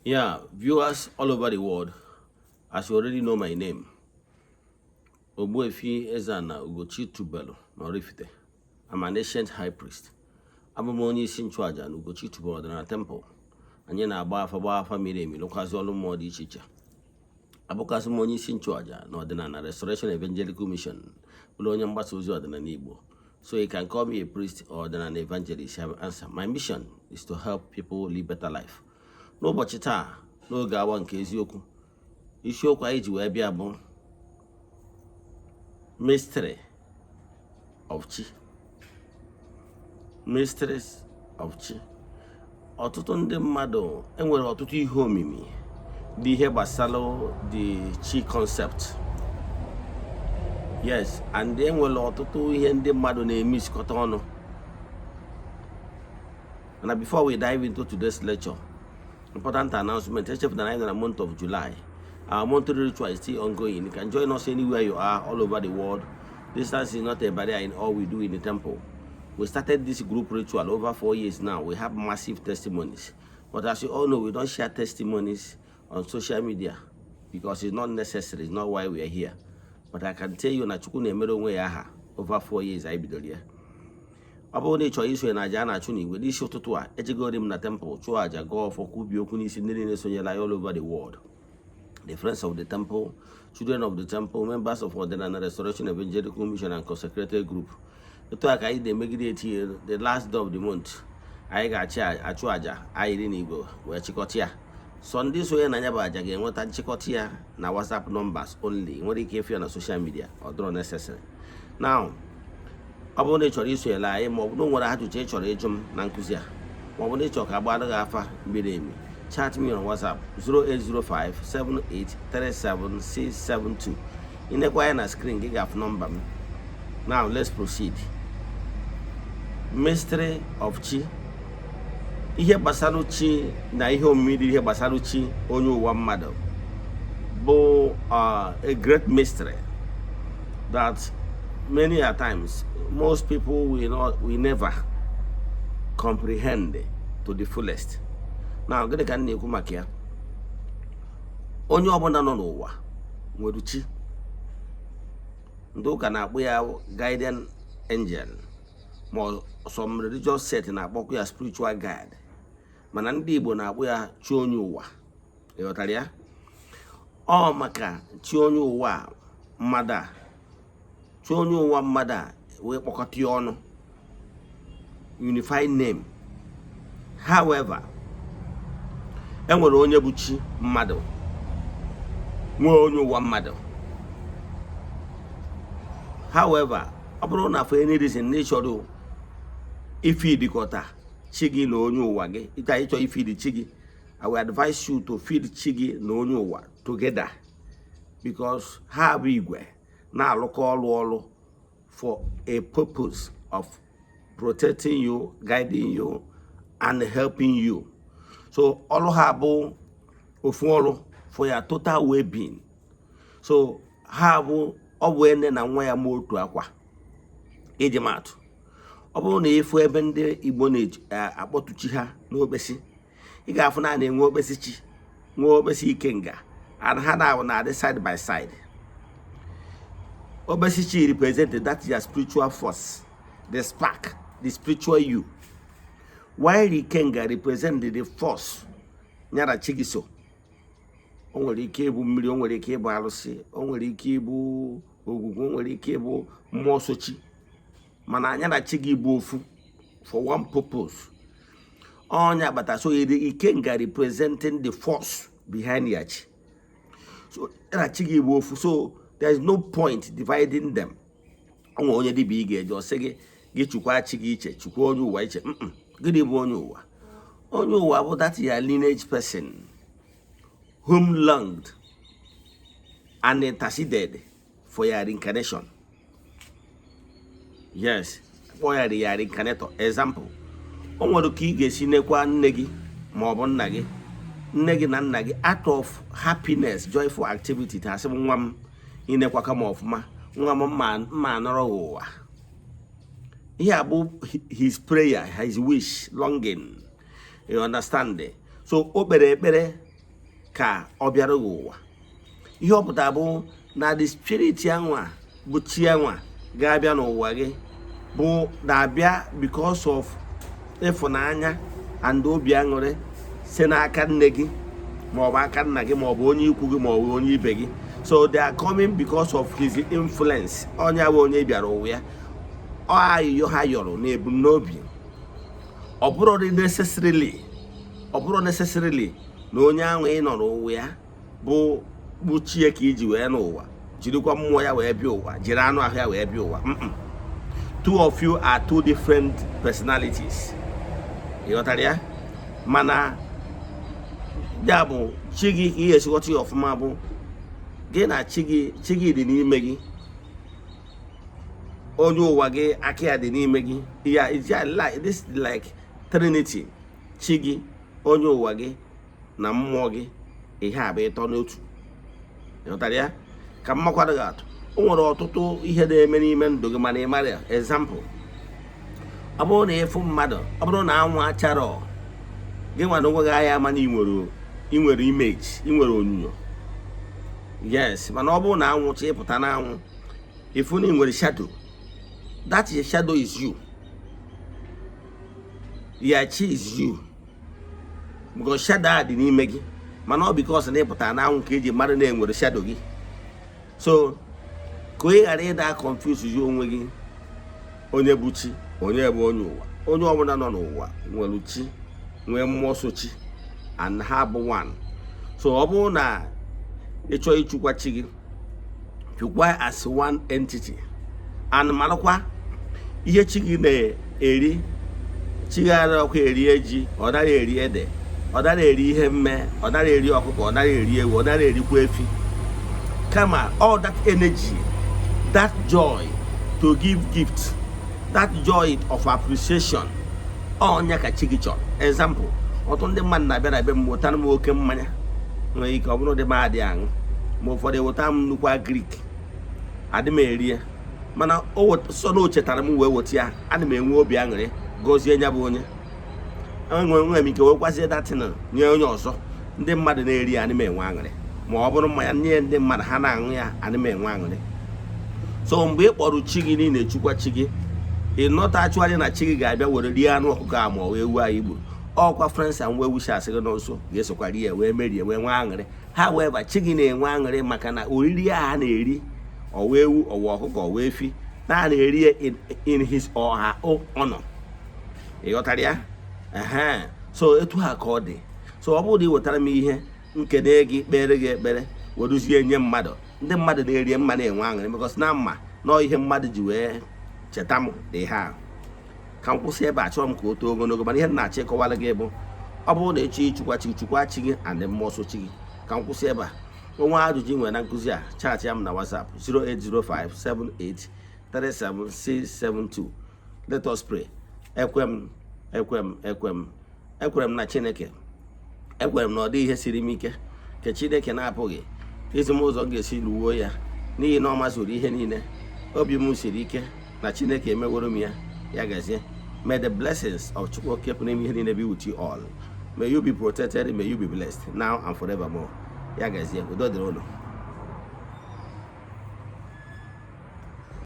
Yeah, viewers all over the world, as you already know my name, Ogbuefi Eze-Ana Ugochi Tubelu n'Oraifite. I'm an ancient high priest. Abụ m onye isi nchụaja na Ugochi Tubelu Ọdịnala Temple. Anyị na-agba afa, gbaa afa miri emi, lụkwazị ọrụ mmụọ dị iche iche. Abụkwazị m onye isi nchụaja na Ọdịnala Restoration Evangelical Mission, bụrụ onye mgbasa ozi ọdịnala Igbo. So you can call me a priest or ọdịnala evangelist. I will answer. My mission is to help people live better life. N'ụbọchị taa, n'oge awa nke eziokwu, isiokwu anyị ji wee bịa bụ mystery of chi, mysteries of chi. Ọtụtụ ndị mmadụ enwere ọtụtụ ihe omimi dị ihe gbasara the chi concept. Yes, and enwere ọtụtụ ihe ndị mmadụ na-emisikọta ọnụ. Mana before we dive into today's lecture, important announcement. Echefuna na anyị nọ na month of July. Our monthly ritual is still ongoing. You can join us anywhere you are all over the world. Distance is not a barrier in all we do in the temple. We started this group ritual over 4 years now. We have massive testimonies, but as you all know, we don't share testimonies on social media because it's not necessary. It's not why we are here. But I can tell you na Chukwu na-emere onwe ya aha. Over 4 years anyị bidoro ya. Ọ bụrụ na ị chọrọ isonye na aja a na-achụ n'igwe n'isi ụtụtụ a, ejegori m na temple chụọ aja, gọọ ọfọ, kwubi okwu n'isi ndị niile sonyere anyị all over the world, the friends of the temple, children of the temple, members of Ọdịnala Restoration Evangelical Mission and consecrated group. Etu a ka anyị na-emegide etinye the last day of the month, anyị ga-achị achụ aja anyị n'igwe wee chịkọta ya. Sọ ndị sonye na ya bụ aja ga-enweta nchịkọta ya na WhatsApp numbers only. Nwere ike ịfụ ya na social media, ọ dịrọ necessary. Now, ọ bụrụ na ị chọrọ isonyere anyị, ma ọ bụ na o nwere ajụjụ ị chọrọ ịjụ m na nkụzi a, ma ọ bụ na ị chọrọ ka agbara gị afa miri emi, chat me on WhatsApp 0805 7837672. Ịnekwa ya na screen gị, ga-afụ nọmba m. Now let's proceed. Mystery of chi, ihe gbasara chi na ihe omimi dị ihe gbasara chi onye ụwa mmadụ bụ a great mystery that many a times most people will not, will never comprehend to the fullest. Now, gịnị ka m na-ekwu maka ya? Onye ọbụla nọ n'ụwa nwere chi. Ndị ụka na-akpọ ya guardian angel, ma some religious sect na-akpọkwa ya spiritual guide, mana ndị Igbo na-akpọ ya chi onye ụwa. Ịghọtara ya? Ọ maka chi onye ụwa a, mmadụ a, chi onye ụwa mmadụ a wee kpọkọta ya ọnụ, unified name. However, enwere onye bụ chi mmadụ, nwee onye ụwa mmadụ. However, ọ bụrụ na for any reason na ị chọrọ ifidikọta chi gị na onye ụwa gị, ịta ịchọ ifidi chi gị, I will advise you to feed chi gị na onye ụwa together, because ha bụ igwe na-alụkọ ọrụ ọrụ for a purpose of protecting you, guiding you and helping you. So ọrụ ha bụ ofu ọrụ for your total well-being. So ha bụ ọ bụ ene na nwa ya ma otu akwa. Iji maatụ, ọ bụrụ na ịfụ ebe ndị Igbo na-akpọtụ chi ha n'okpesi, ị ga-afụ na a na-enwe okpesi chi, nwee okpesi ikenga, and ha na na-adị side by side. Okpesi chi represent that your spiritual force, the spark, the spiritual you, while ikenga represent the force nyara chi gị. So o nwere ike ịbụ mmiri, o nwere ike ịbụ arụsị, o nwere ike ịbụ ogwugwu, o nwere ike ịbụ mmụọ sochi, mana anya na chi gị bụ ofu for one purpose. Ọnya bata so iri ikenga representing the force behind ya chi. So ya na chi gị bụ ofu, so there is no point dividing them. Ọ nwere onye dibịa ị ga-eje, ọ sị gị gị chukwa chi gị iche, chukwa onye ụwa iche. Gịnị bụ onye ụwa? Onye ụwa bụ that your lineage person whom longed and interceded for your reincarnation. Yes, kpọọ ya ya reincarnator. Example, o nwere ka ị ga-esi nekwa nne gị ma ọ bụ nna gị, nne gị na nna gị, out of happiness, joyful activity, ta asị m, "Nwa m, inekwa kama ọfụma, nwa m, mma mma anọrọ gị ụwa." Ihe a bụ his prayer, his wish, longing, you understand? So o kpere ekpere. Ka ọ bịara gị ụwa, ihe ọ pụtara bụ na the spirit anwa bụ chi anwa ga-abịa n'ụwa gị bụ na-abịa because of ịfụnanya and obi aṅụrị si n'aka nne gị maọbụ aka nna gị maọbụ onye ikwu gị maọbụ onye ibe gị. So they are coming because of his influence. Onye bụ onye bịara ụwa ya, ọ ayịyọ ha yọrọ na ebumnobi. Ọ bụrụ necessarily na onye ahụ ị nọ n'ụwa ya bụ kpuchie ka iji wee n'ụwa, jirikwa mmụọ ya wee bịa ụwa, jiri anụ ahụ ya wee bịa ụwa. Two of you are two different personalities. Ị ghọtara ya? Mana ya bụ chi gị, ka ihe esighọta ya ọfụma bụ gị na chi gị. Chi gị dị n'ime gị, onye ụwa gị aka ya dị n'ime gị ya. It's just like this, like trinity: chi gị, onye ụwa gị na mmụọ gị. Ihe a bụ ịtọ n'otu. Ịghọtara ya? Ka m makwara gị atụ, o nwere ọtụtụ ihe na-eme n'ime ndụ gị mana ị mara ya. Example, ọ bụrụ na ịfụ mmadụ, ọ bụrụ na anwụ acharọ gị nwa na onwe gị anya, ama na ị nwere image, ị nwere onyinyo, yes. Mana ọ bụrụ na anwụ chọ ịpụta n'anwụ, ịfụ na ị nwere shadow. That is shadow is you. Your chi is you, because shadow a dị n'ime gị, mana ọ because na ịpụta n'anwụ ka eji mara na enwere shadow gị. So ka ị ghara ịda confuse you onwe gị, onye bụ chi, onye bụ onye ụwa. Onye ọbụla nọ n'ụwa nwere chi, nwee mmụọ so chi, and ha bụ one. So ọ bụrụ na ị chọọ ịchụkwa chi gị, chụkwa as one entity, and marakwa ihe chi gị na-eri. Chi gị anaghịkwa eri ji, ọ naghị eri ede, ọ naghị eri ihe mme, ọ naghị eri ọkụkọ, ọ naghị eri ewu, ọ naghị erikwa efi. Kama all that energy, that joy to give gift, that joy of appreciation, ọnya ka chi gị chọrọ. Example, ọtụtụ ndị mmadụ na-abịa na be m wetara m oke mmanya. Nwere ike ọ bụrụ dị m adị aṅụ, ma ụfọdụ eweta m nnukwu agric, adị m eri ya, mana so na o chetara m wee weta ya, ana m enwe obi aṅụrị, gọzie ya bụ onye enwe. Nwere m ike wekwazie datin nye onye ọzọ. Ndị mmadụ na-eri ya, ana m enwe aṅụrị. Ma ọ bụrụ mmanya nye ndị mmadụ, ha na-aṅụ ya, ana m enwe aṅụrị. So mgbe ị kpọrọ chi gị niile, echukwa chi gị, ị nọta achụgharị na chi gị ga-abịa were rie anụ ọkụkọ a ma ọ wee ewu anyị gburu. Ọkwa friends and well wishers gị nọ nso ga-esokwa rie ya wee merie wee nwee aṅụrị. Ha wee ba chi gị na-enwe aṅụrị maka na oriri a ha na-eri, ọwa ewu, ọwa ọkụkọ, ọwa efi, na a na-eri ya in his or her own honor. Ị ghọtara ya? Ehe, so etu ha ka ọ dị. So ọ bụrụ na ị wetara m ihe nkene gị, kpere gị ekpere, weruzie nye mmadụ, ndị mmadụ na-eri mma na-enwe aṅụrị because na mma nọọ ihe mmadụ ji wee cheta m na ihe ahụ. Ka m kwụsị ebe a, chọrọ m ka o too ogologo, mana ihe m na-achọ ịkọwara gị bụ, ọ bụrụ na ịchọ ịchụkwa chi, chụkwa chi gị and mmụọ so chi gị. Ka m kwụsị ebe a. Onwe ajụjụ ị nwere na nkụzi a, chat ya m na WhatsApp 08057837672. Let us pray. Ekwe m, ekwe m, ekwe m, ekwere m na Chineke. Ekwere m na ọ dị ihe siri m ike nke Chineke na-apụghị izi m ụzọ m ga-esi luo ya, n'ihi na ọ mazuru ihe niile. Obi m siri ike na Chineke emeworo m ya. Ya gazie. May the blessings of Chukwu Okike pụrụ ime ihe niile be with you all. May you be protected, may you be blessed now and forevermore. Ya gazie, udo dịrị unu.